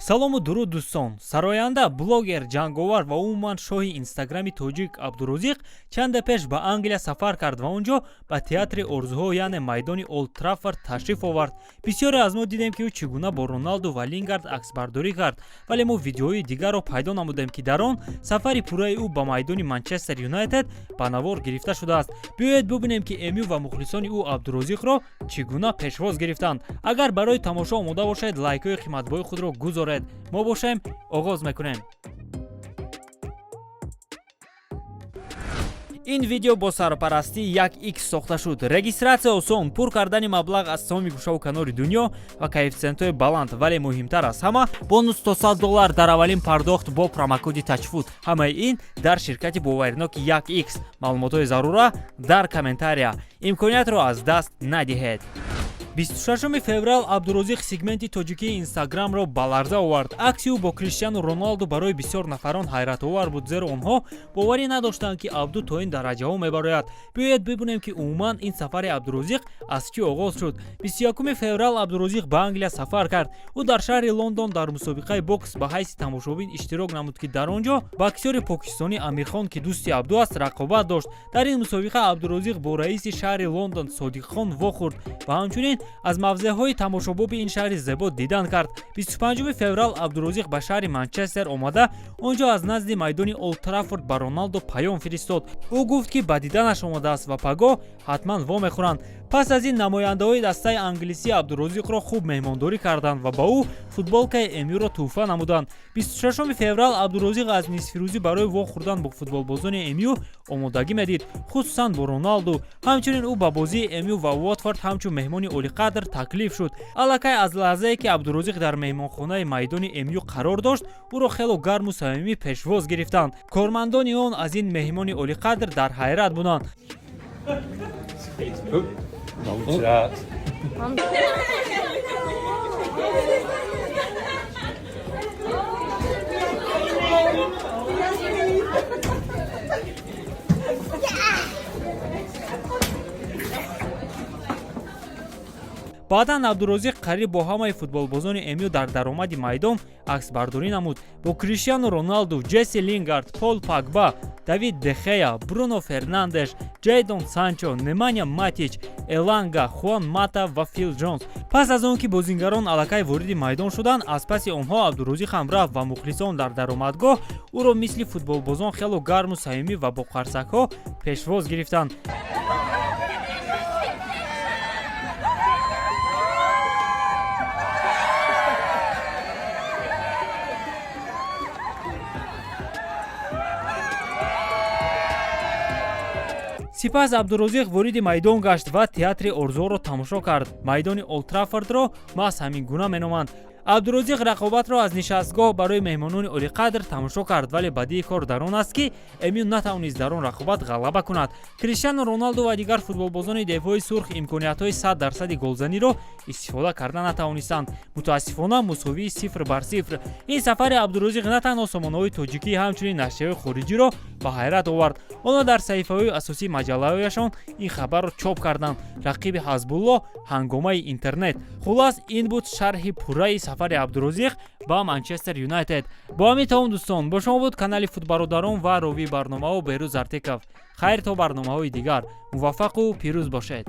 Салому дуруд, дӯстон! Сароянда, блогер, ҷанговар ва умуман шоҳи Инстаграми тоҷик Абдурозиқ чанде пеш ба Англия сафар кард ва он ҷо ба театри орзуҳо, яъне майдони Олд Траффорд ташриф овард. Бисёре аз мо дидем, ки ӯ чӣ гуна бо Роналду ва Лингард аксбардорӣ кард, вале мо видеоҳои дигарро пайдо намудем, ки дар он сафари пурраи ӯ ба майдони Манчестер Юнайтед ба навор гирифта шудааст. Биёед бубинем, ки МЮ ва мухлисони ӯ Абдурозиқро чӣ гуна пешвоз гирифтанд. Агар барои тамошо омода бошед, лайкҳои қиматбои худро гузоред. Мо бошем, оғоз мекунем. Ин видео бо сарпарастии як икс сохта шуд. Регистратсия осон, пур кардани маблағ аз тамоми гӯшаву канори дунё ва коэффитсиентҳои баланд, вале муҳимтар аз ҳама, бонус то 100 доллар дар аввалин пардохт бо промокоди Тачфуд. Ҳамаи ин дар ширкати боваринок як икс. Маълумотҳои зарура дар комментария. Имкониятро аз даст надиҳед. 26 феврал Абдурозиқ сегменти тоҷикии Инстаграмро ба ларза овард. Акси ӯ бо Криштиану Роналду барои бисёр нафарон ҳайратовар буд, зеро онҳо боварӣ надоштанд, ки Абду то ин дараҷаҳо мебарояд. Биёед бибинем, ки умуман ин сафари Абдурозиқ аз чӣ оғоз шуд. 21 феврал Абдурозиқ ба Англия сафар кард. Ӯ дар шаҳри Лондон дар мусобиқаи бокс ба ҳайси тамошобин иштирок намуд, ки дар он ҷо боксёри покистонӣ Амирхон, ки дӯсти Абду аст, рақобат дошт. Дар ин мусобиқа Абдурозиқ бо раиси шаҳри Лондон Содиқхон вохӯрд ва ҳамчунин аз мавзеъҳои тамошобоби ин шаҳри зебо дидан кард. 25 феврал Абдурозиқ ба шаҳри Манчестер омада, он ҷо аз назди майдони Олд Траффорд ба Роналдо паём фиристод. Ӯ гуфт, ки ба диданаш омадааст ва пагоҳ ҳатман вомехӯранд. Пас аз ин намояндаҳои дастаи англисӣ Абдурозиқро хуб меҳмондорӣ карданд ва ба ӯ футболкаи МЮ-ро тӯҳфа намуданд. 26 феврал Абдурозиқ аз нисфирӯзӣ барои вохӯрдан бо футболбозони МЮ омодагӣ медид, хусусан бо Роналду. Ҳамчунин ӯ ба бозии МЮ ва Уотфорд ҳамчун меҳмони олиқадр таклиф шуд. Аллакай аз лаҳзае, ки Абдурозиқ дар меҳмонхонаи майдони МЮ қарор дошт, ӯро хело гарму самимӣ пешвоз гирифтанд. Кормандони он аз ин меҳмони олиқадр дар ҳайрат буданд. Don't chat. Баъдан Абдурозиқ қариб бо ҳамаи футболбозони МЮ дар даромади майдон аксбардорӣ намуд: бо Криштиану Роналду, Ҷесси Лингард, Пол Пагба, Давид Дехея, Бруно Фернандеш, Ҷейдон Санчо, Неманя Матич, Эланга, Хуан Мата ва Фил Ҷонс. Пас аз он ки бозингарон аллакай вориди майдон шуданд, аз паси онҳо Абдурозиқ ҳам рафт ва мухлисон дар даромадгоҳ ӯро мисли футболбозон хело гарму самимӣ ва бо қарсакҳо пешвоз гирифтанд. Сипас Абдурозиқ вориди майдон гашт ва театри орзуҳоро тамошо кард. Майдони Олдтраффордро маҳз ҳамин гуна меноманд. Абдурозиқ рақобатро аз нишастгоҳ барои меҳмонони олиқадр тамошо кард, вале бадии кор дар он аст, ки МЮ натавонист дар он рақобат ғалаба кунад. Криштиану Роналду ва дигар футболбозони девҳои сурх имкониятҳои 100 дарсади голзаниро истифода карда натавонистанд. Мутаассифона, мусовии 0 бар 0. Ин сафари Абдурозиқ на танҳо сомонаҳои тоҷикӣ, ҳамчунин нашрияҳои хориҷиро ба ҳайрат овард. Онҳо дар саҳифаҳои асосии маҷаллаҳояшон ин хабарро чоп карданд: «Рақиби Ҳазбулло, ҳангомаи интернет». Хуллас, ин буд шарҳи пурраи сафари Абдурозиқ ба Манчестер Юнайтед. Бо ҳамин тамом, дӯстон. Бо шумо буд канали Футбародарон ва ровии барномаҳо Беҳрӯз Артиков. Хайр, то барномаҳои дигар, муваффақу пирӯз бошед.